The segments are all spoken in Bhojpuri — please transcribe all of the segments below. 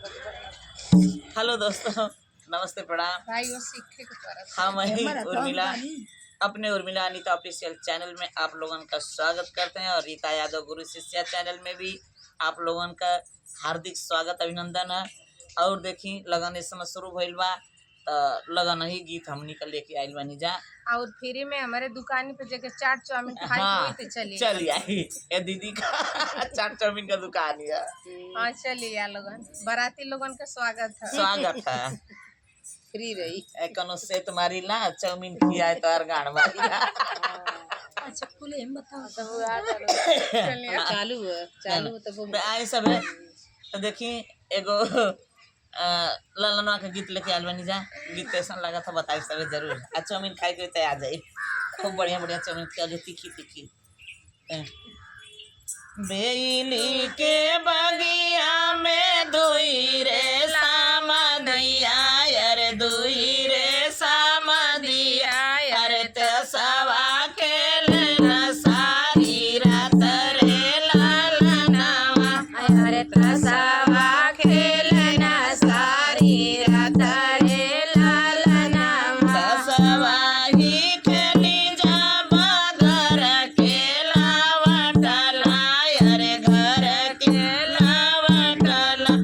हेलो दोस्तों, नमस्ते, प्रणाम। भाई वो सीखे के पड़त। हम ही उर्मिला अपने उर्मिला अनिता ऑफिशियल चैनल में आप लोगन का स्वागत करते हैं और रीता यादव गुरु शिष्या चैनल में भी आप लोगन का हार्दिक स्वागत अभिनंदन है। और देखी लगन इस समय शुरू भइल बा त लगन ही गीत हमनी का लेके आइल बानी जा। और फ्री में हमारे दुकान पे जगह चाट चाउमीन खाए हाँ, के होई तो चली। चली आई ए दीदी का चाट चाउमीन का दुकान है। हाँ, चली आ लोगन, बाराती लोगन का स्वागत है। स्वागत है। फ्री रही। ए कनो से तुम्हारी ला चाउमीन खियाए तो और गाड़ मारी ला। अच्छा, खुले हम बताओ। चलिए। चालू है, चालू है तो तो आए सब है तो देखी एगो ललनवा के गीत लेके आयल बनी जा। गीत कैसन लगा था बताई सब जरूर। आ चाउमीन खाई के तो आ जाई, खूब बढ़िया बढ़िया चाउमीन खिया जो तीखी तीखी। बेली के बगिया में दुई रे सामदिया, अरे दुई रे सामदिया, अरे ते सवा के लेना सारी रात रे लालनावा। अरे तसवा खेलना सारी रात रे लालनावा। तसवा ही खेली जा घर के लावटला, अरे घर के लावटला,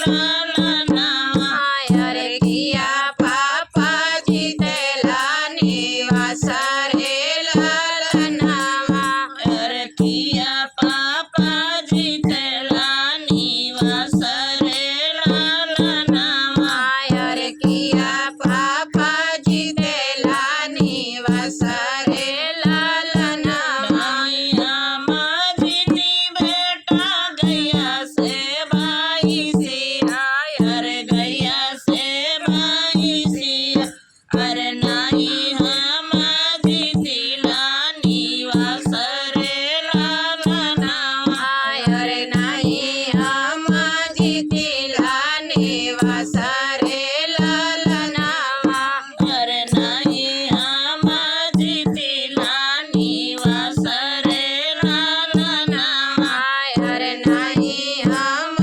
लालनावा। अरे किया पापा जीतेला निवास रे लालनावा। अरे किया पापा जीतेला निवास रे लालनावा। अरे किया पापा जीतेला निवास रे लालनावा। नाइया माझी बेटा गैया से भाई सिया, अरे गैया से भाई सिया, अरे नाई हम जीतिला निवास रे लालनावा। अरे नाही हम जीतिला निवास रे लालनावा। अरे नाही हम जीतिला निवास रे लालनावा। अरे नाही हम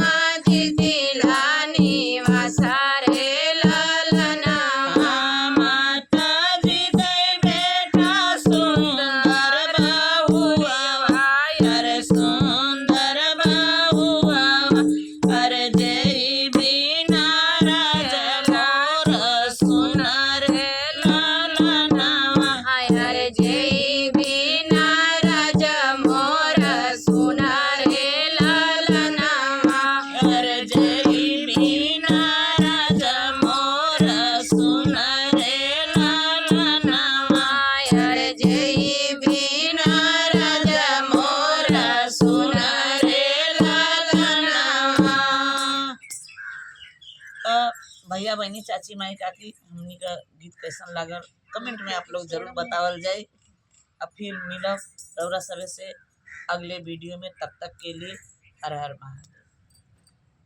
जीतिला निवास रे लालनावा। माता जी दे बेटा सुंदर बहुआ, अरे सुंदर बहुआ, अरे जय बिना राज मोर सुनर लालनावा। अरे जय बिना राज मोर सुना रे लालनावा। अरे जय बिना राज मोर सुनर लालनावा। अरे जय बिना राज मोर सुना रे लालनावा। तो भैया बहनी चाची माई काकी हमनी का गीत कैसन लागल कमेंट में आप लोग जरूर बतावल जाए। अब फिर मिलब रौरा सबे से अगले वीडियो में, तब तक के लिए हर हर महादेव।